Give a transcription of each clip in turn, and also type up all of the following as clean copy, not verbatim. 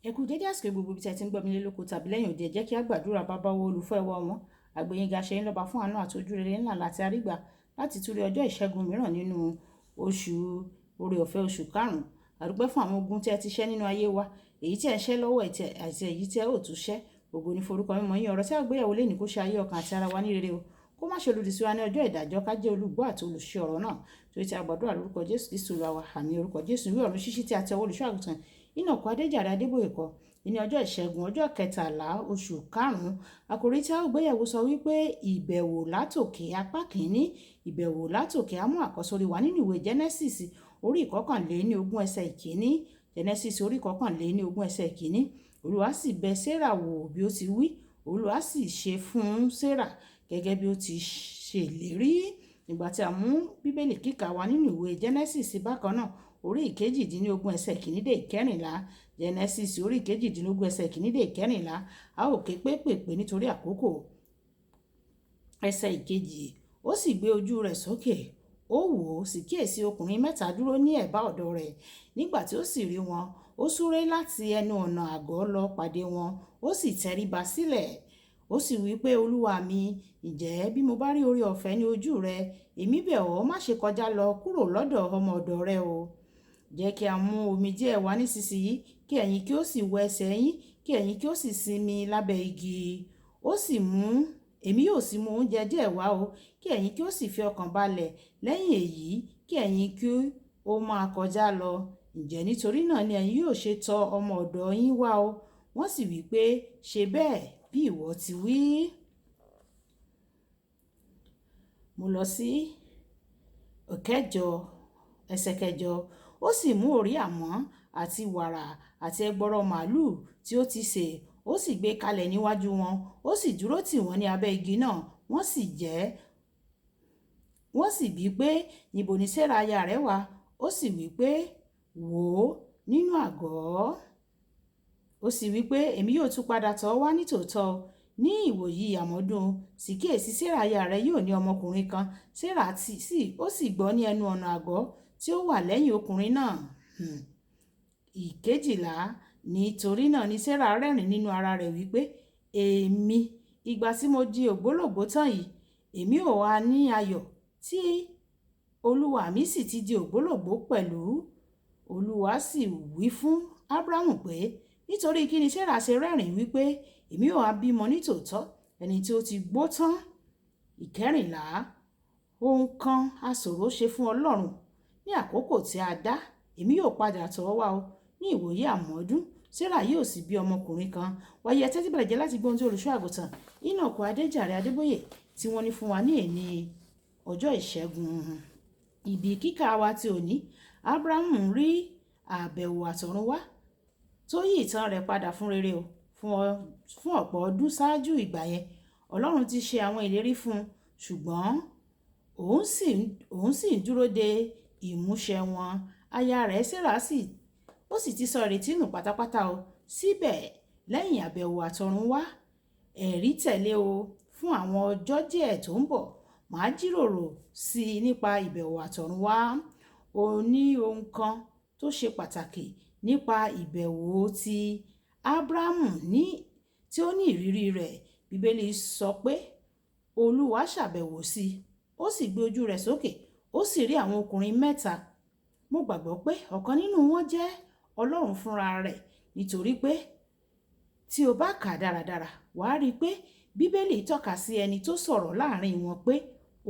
Ẹ kú dédé àsìkò gbogbo ibi tí ẹ ti ń gbọ́ mi lé lóko tàbí lẹ́yìn òde. Ẹ jẹ́ kí á gbàdúrà. Bàbá wo olùfẹ́ wa wọn àgbẹ̀yìnga ṣe ń lọ́ba fún àánú àti ojúrere ńlá láti àrígbà láti túrí ọjọ́ ìṣẹ́gun mìíràn nínú oṣù oore ọ̀fẹ́ oṣù karùn-ún. A dúpẹ́ fún àwọn ogun tí ẹ ti ṣẹ́ nínú ayé wa, èyí tí ẹ ń ṣẹ́ lọ́wọ́ àti èyí tí ẹ ò tún ṣẹ́. Ògo ni forúkọ mímọ́ yín. Ọ̀rọ̀ tí a gbéyẹ̀wò lénìí, kó ṣe ayé ọkàn àti ara wa ní rere o. Kó má ṣe lòdì sí wa ní ọjọ́ ìdájọ́. Ká jẹ́ olùgbọ́ àti olùṣe ọ̀rọ̀ náà. Torí tí a gbàdúrà lórúkọ Jésù Kristi Olúwa wa. Àmín. Orúkọ Jésù. Ìwé ọ̀run ṣíṣí tí a ti ọwọ́ olùṣọ́ àgùntàn Enoch Adéjàre Adébóyè kọ ní ọjọ́ ìṣẹ́gun, ọjọ́ 13 oṣù karùn-ún. Àkòrí tí a ó gbéyẹ̀wò sọ wípé ìbẹ̀wò látòkè, apá kìíní. Ìbẹ̀wò látòkè. Á mú àkọ́sórí wá nínú ìwé Genesis orí 21 ẹsẹ̀ 1. Genesis orí 21 ẹsẹ̀ 1. Olúwa sì bẹ̀ Sarah wò bí ó ti wí. Olúwa sì ṣe fún Sarah gẹ́gẹ́ bí ó ti ṣèlérí. Nígbà tí a mú Bíbélì kíkà wá nínú ìwé Genesis bákan náà, orí 18 ẹsẹ̀ 1 dé 14. Genesis orí 18 ẹsẹ̀ 1 dé 14. A ó ké pépèpé nítorí àkókò. Ẹsẹ̀ 2. Ó sì gbé ojú rẹ̀ sókè, ó wò ó, sì kíyèsí, ọkùnrin mẹ́ta dúró ní ẹ̀bá ọ̀dọ̀ rẹ̀. Nígbà tí ó sì rí wọn, ó súré láti ẹnu ọ̀nà àgọ́ lọ pàdé wọn, ó sì tẹríba sílẹ̀. Ó sì wí pé, "Olúwa mi, ǹjẹ́ bí mo bá rí oore ọ̀fẹ́ ní ojú rẹ, èmi bẹ̀ ọ́, má ṣe kọjá lọ kúrò lọ́dọ̀ ọmọ ọ̀dọ̀ rẹ o. Jẹ́ kí a mú omi díẹ̀ wá nísinsìnyí, kí ẹ̀yin kí ó sì wẹ ẹsẹ̀ yín, kí ẹ̀yin kí ó sì sinmi lábẹ́ igi. Ó sì mú, èmi yóò sì mú oúnjẹ díẹ̀ wá o, kí ẹ̀yin kí ó sì fi ọkàn balẹ̀. Lẹ́yìn èyí, kí ẹ̀yin kí ó máa kọjá lọ. Ǹjẹ́ nítorí náà ni ẹ̀yin yóò ṣe tọ ọmọ ọ̀dọ̀ yín wá o?" Wọ́n sì wí pé, "Ṣe bẹ́ẹ̀ bí ìwọ ti wí." Mo lọ sí ìkẹjọ, ẹsẹ̀ 8. Ó sì mú òrí àmọ́ àti wàrà àti ẹgbọrọ màlúù tí ó ti sè, ó sì gbé kalẹ̀ níwájú wọn. Ó sì dúró tì wọ́n ní abẹ́ igi náà, wọ́n sì jẹ. Wọ́n sì bí pé, "Níbo ni Sarah aya rẹ wà?" Ó sì wí pé, "Wò ó nínú àgọ́." Ó sì wí pé, "Èmi yóò tún padà tọ̀ ọ́ wá nítòótọ́ ní ìwòyí àmọ́dún. Sì kíyèsi, Sarah aya rẹ yóò ní ọmọkùnrin kan." Sarah sì ó sì gbọ́ ní ẹnu ọ̀nà àgọ́ tí ó wà lẹ́yìn ọkùnrin náà. 12. Nítorí náà ni Sarah rẹ́rìn nínú ara rẹ̀ wípé, "Èmi, ìgbà tí mo di ògbólógbòó tán yìí, èmi ò wá ní ayọ̀ tí olúwa mi sì ti di ògbólógbòó pẹ̀lú?" Olúwa sì wí fún Abrahamu pé, "Nítorí kí ni Sarah ṣe rẹ́rìn wípé, 'Èmi ò wá bímọ nítòótọ́, ẹni tí ó ti gbó tán'?" 14. Ohun kan a ṣòro ṣe fún Ọlọ́run. Ní àkókò tí a dá, èmi yóò padà tọ̀ ọ́ wá o ní ìwòyí àmọ́dún. Sarah yóò sì bí ọmọkùnrin kan. Wáyé, ẹ tẹ́tí bẹ̀rẹ̀ jẹ́ láti gbọ́ ohun tí olùṣọ́ àgùntàn Enoch Adéjàre Adébóyè tí wọ́n ní fún wa ní èní ọjọ́ ìṣẹ́gun. Ibi kíkà wa ti òní, Abrahamu rí àbẹ̀wò àtọ̀run wá tó yí ìtàn rẹ̀ padà fún rere o. Fún ọ̀pọ̀ ọdún ṣáájú ìgbà yẹn, Ọlọ́run ti ṣe àwọn ìlérí fún un, ṣùgbọ́n òun sì ń dúró de ìmúṣẹ wọn. Aya rẹ̀ Sarah sì ó sì ti sọ ìrètí nù pátápátá o. Síbẹ̀, lẹ́yìn àbẹ̀wò àtọ̀run wá, ẹ̀rí tẹ̀lé o. Fún àwọn ọjọ́ díẹ̀ tó ń bọ̀, màá jíròrò sí i nípa ìbẹ̀wò àtọ̀run wá. Ó ní ohun kan tó ṣe pàtàkì nípa ìbẹ̀wò tí Abrahamu ní tí ó ní ìrírí rẹ̀. Bíbélì sọ pé Olúwa ṣàbẹ̀wò sí i, ó sì gbé ojú rẹ̀ sókè, ó sì rí àwọn ọkùnrin mẹ́ta. Mo gbàgbọ́ pé ọ̀kan nínú wọn jẹ́ Ọlọ́run fúnra rẹ̀, nítorí pé tí o bá kà dáradára, wà á rí i pé Bíbélì tọ́ka sí ẹni tó sọ̀rọ̀ láàrin wọn pé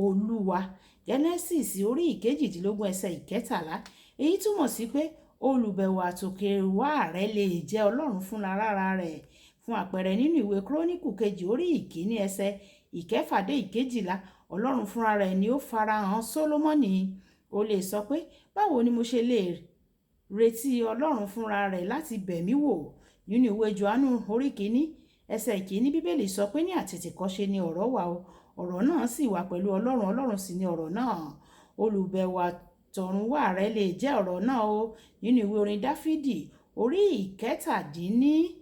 Olúwa. Genesis orí 18 ẹsẹ̀ 13. Èyí túmọ̀ sí pé olùbẹ̀wò àtòkè wá rẹ̀ lè jẹ́ Ọlọ́run fúnra rẹ̀. Fún àpẹẹrẹ, nínú ìwé Kíróníkù kejì orí 1 ẹsẹ̀ 6 dé 12, Ọlọ́run fúnra rẹ̀ ni ó farahàn Sólómọ́nì. O lè sọ pé, "Báwo ni mo ṣe lè retí Ọlọ́run fúnra rẹ̀ láti bẹ̀ mí wò?" Nínú ìwé Jòhánù orí 1 ẹsẹ̀ 1, Bíbélì sọ pé ní àtètèkọ́ṣe ni ọ̀rọ̀ wà o. Ọ̀rọ̀ náà sì wà pẹ̀lú Ọlọ́run, Ọlọ́run sì ni ọ̀rọ̀ náà. Olùbẹ̀wò àtọ̀run wá rẹ̀ lè jẹ́ ọ̀rọ̀ náà o. Nínú ìwé orin Dáfídì orí 47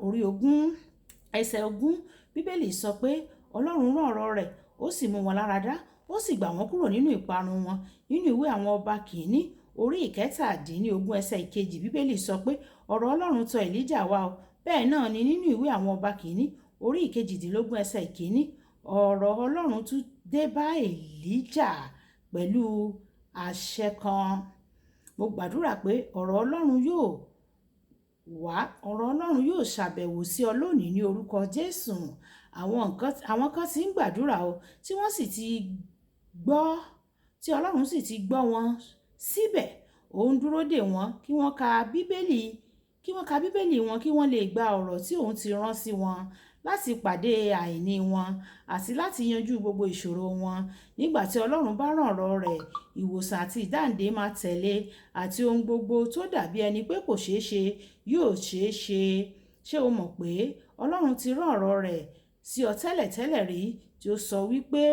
orí 20 ẹsẹ̀ 20, Bíbélì sọ pé Ọlọ́run rán ọ̀rọ̀ rẹ̀, ó sì mú wọn láradá, ó sì gbà wọ́n kúrò nínú ìparun wọn. Nínú ìwé àwọn ọba kìíní orí 17 ẹsẹ̀ 2, Bíbélì sọ pé ọ̀rọ̀ Ọlọ́run tọ̀ Èlíjà wá o. Bẹ́ẹ̀ náà ni nínú ìwé àwọn ọba kìíní orí 18 ẹsẹ̀ 1, ọ̀rọ̀ Ọlọ́run tún dé bá Èlíjà pẹ̀lú àṣẹ kan. Mo gbàdúrà pé ọ̀rọ̀ Ọlọ́run yóò wá, ọ̀rọ̀ Ọlọ́run yóò ṣàbẹ̀wò sí ọ lónìí ní orúkọ Jésù. Àwọn kan ti ń gbàdúrà o, tí wọ́n sì ti gbọ́, tí Ọlọ́run sì ti gbọ́ wọn síbẹ̀. Ó ń dúró dè wọ́n kí wọ́n ka Bíbélì, kí wọ́n ka Bíbélì wọn, kí wọ́n lè gba ọ̀rọ̀ tí òun ti rán sí wọn láti pàdé àìní wọn àti láti yanjú gbogbo ìṣòro wọn. Nígbà tí Ọlọ́run bá rán ọ̀rọ̀ rẹ̀, ìwòsàn àti ìdáǹdè máa tẹ̀lé, àti ohun gbogbo tó dàbí ẹni pé kò ṣeé ṣe yóò ṣeé ṣe. Ṣé o mọ̀ pé Ọlọ́run ti rán ọ̀rọ̀ rẹ̀ sí ọ tẹ́lẹ̀tẹ́lẹ̀ rí, tí ó sọ wípé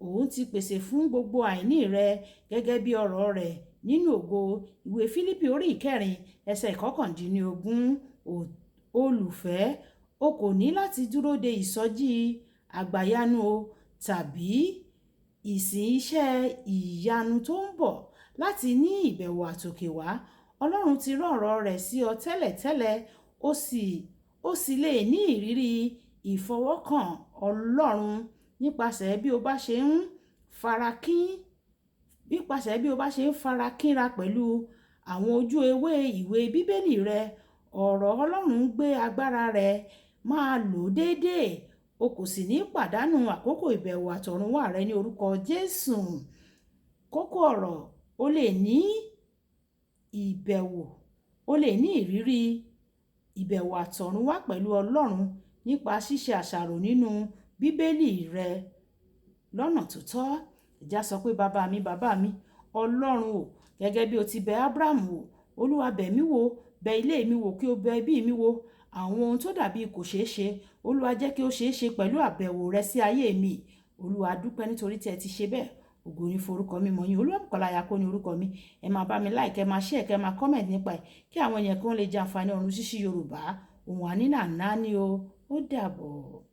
òun ti pèsè fún gbogbo àìní rẹ gẹ́gẹ́ bí ọ̀rọ̀ rẹ̀ nínú ògo? Ìwé Fílípì orí 4 ẹsẹ̀ 19. Olùfẹ́, o kò ní láti dúró de ìsọjí àgbàyanu o tàbí ìsìn iṣẹ́ ìyanu tó ń bọ̀ láti ní ìbẹ̀wò àtòkèwá. Ọlọ́run ti rán ọ̀rọ̀ rẹ̀ sí ọ tẹ́lẹ̀tẹ́lẹ̀, ó sì lè ní ìrírí ìfọwọ́kàn Ọlọ́run nípasẹ̀ bí o bá ṣe ń farakín, nípasẹ̀ bí o bá ṣe ń farakínra pẹ̀lú àwọn ojú ewé ìwé Bíbélì rẹ. Ọ̀rọ̀ Ọlọ́run ń gbé agbára rẹ̀, máa lò ó déédéé, o kò sì ní pàdánù àkókò ìbẹ̀wò àtọ̀runwá rẹ ní orúkọ Jésù. Kókó ọ̀rọ̀: o lè ní ìbẹ̀wò, o lè ní ìrírí ìbẹ̀wò àtọ̀runwá pẹ̀lú Ọlọ́run nípa ṣíṣe àṣàrò nínú Bíbélì rẹ lọ́nà tó tọ́. Ìjà sọ pé bàbá mi, bàbá mi, Ọlọ́run o, gẹ́gẹ́ bí o ti bẹ Abraham wò, Olúwa bẹ̀ mí wò, bẹ ilé mi wò, kí o bẹ ẹbí mi wò. Àwọn ohun tó dàbí kò ṣeé ṣe, Olúwa jẹ́ kí ó ṣeé ṣe pẹ̀lú àbẹ̀wò rẹ sí ayé mi. Olúwa dúpẹ́ nítorí tí ẹ ti ṣe bẹ́ẹ̀. Ògo ni forúkọ mímọ́ yín. Olúwabùkọ́lá Ayako ní orúkọ mi. Ẹ máa bá mi like, ẹ máa share, kẹ́ máa comment nípa ẹ̀, kí àwọn èèyàn kan lè jẹ àǹfààní ọ̀run ṣíṣí Yorùbá. Òun àní nàná ni o. Ó dàbọ̀.